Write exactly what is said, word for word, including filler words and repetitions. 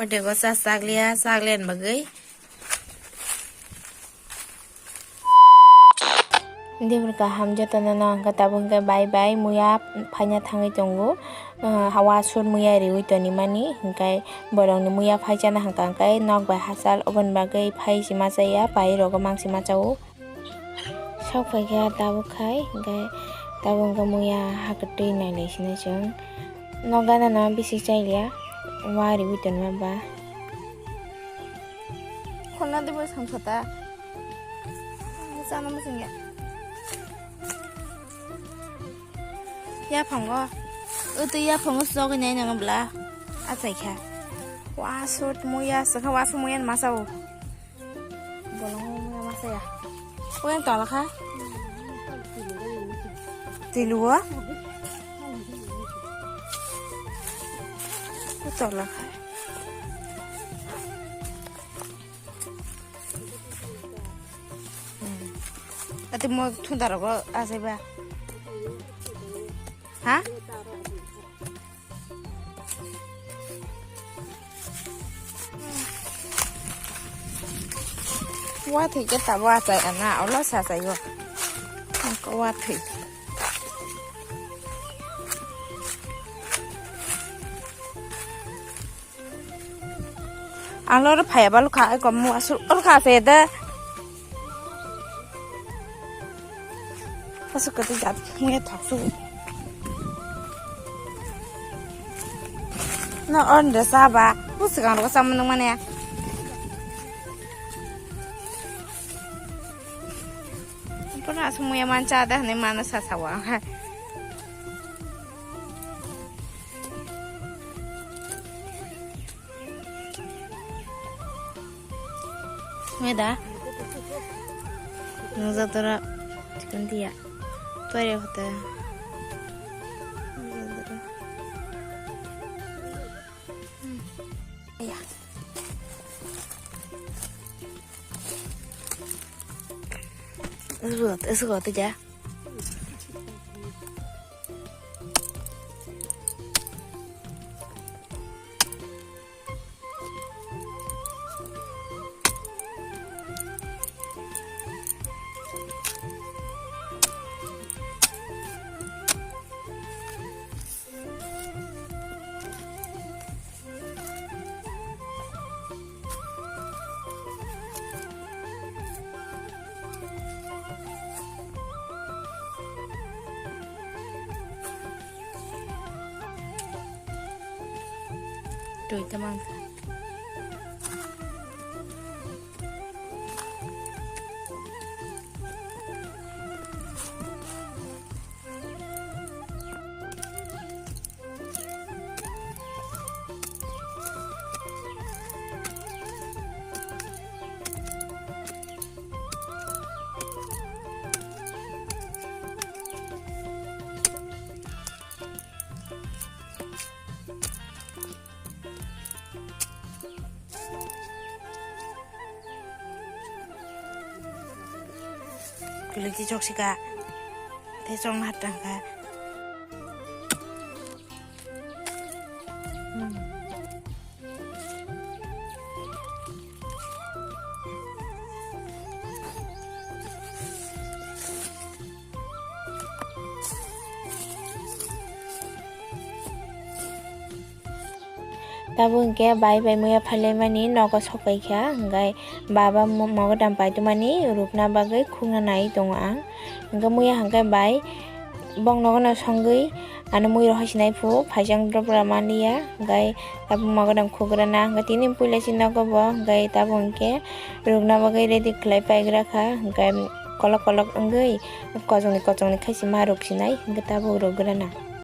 Ode go sa sakliya, sakliyan bagwi. Dibri kaham jotono no hwnkhe tabuk hwnkhe bai bai muya phaina thangwi tongo. Ah, hawa sur muya riwi tonimani hwnkhe borokni muya phaichana hwnkha hwnkhe nok bai hachal oboni bagwi phai se machaya, pai rogo mang se machao. Sok phaikha tabuk khai, hwnkhe tabuk hwnkhe muya ha kwtwi nailai sinai chwng. Nok gana no bisi chai liya, wa riwi tonma ba. Khorna de bai samsa ta. Chana muchungya. Yaphango. Utu yaphango sogwi nai nang bla. Achai kha. Wa sut muya sakha wa sut muya masa o. Bolong muya masa ya. Uyang tola kha. Tilu wa. Tola kha. Hmm. Ati mo thunda rogo asai ba. Ha? Wa thwi ke tabo achai ana, olo sa achai o. Wa thwi. Ang loro phaiya ba lukha, ai kom mu aswk lukha se de. Aswk kwtwi jat muya thok su. No on de sa ba, bu swkang ro sa mwnung mane. Pura aswk muya man cha da hwnwi mano sa sa wa. Meda. Nungjatora chicken tiya. Tuare hote. Ya. Eso, eso, ya. Twi tamang kha. Kwlwng chi chok sika. Tei chokno hatang kha. Tabuk hwnkhe bai bai muya phailaimani nogo sokaikha, hwnkhe baba mo-, mogodam paitwmani rukna bagwi khukna nai tongo ang. Hwnkhe muya hwnkhe bai bok nogono songwi ano mui rohor sinai phu phaisang dropra manliya, hwnkhe tabuk mogodam khugrana, hwnkhe tini puila si nogo bo, hwnkhe tabuk hwnkhe rukna bagwi ready khlai paigra kha, hwnkhe kolok kolok wngwi kochokni kochokni khai si ma ruk sinai, hwnkhe tabuk rukgrana.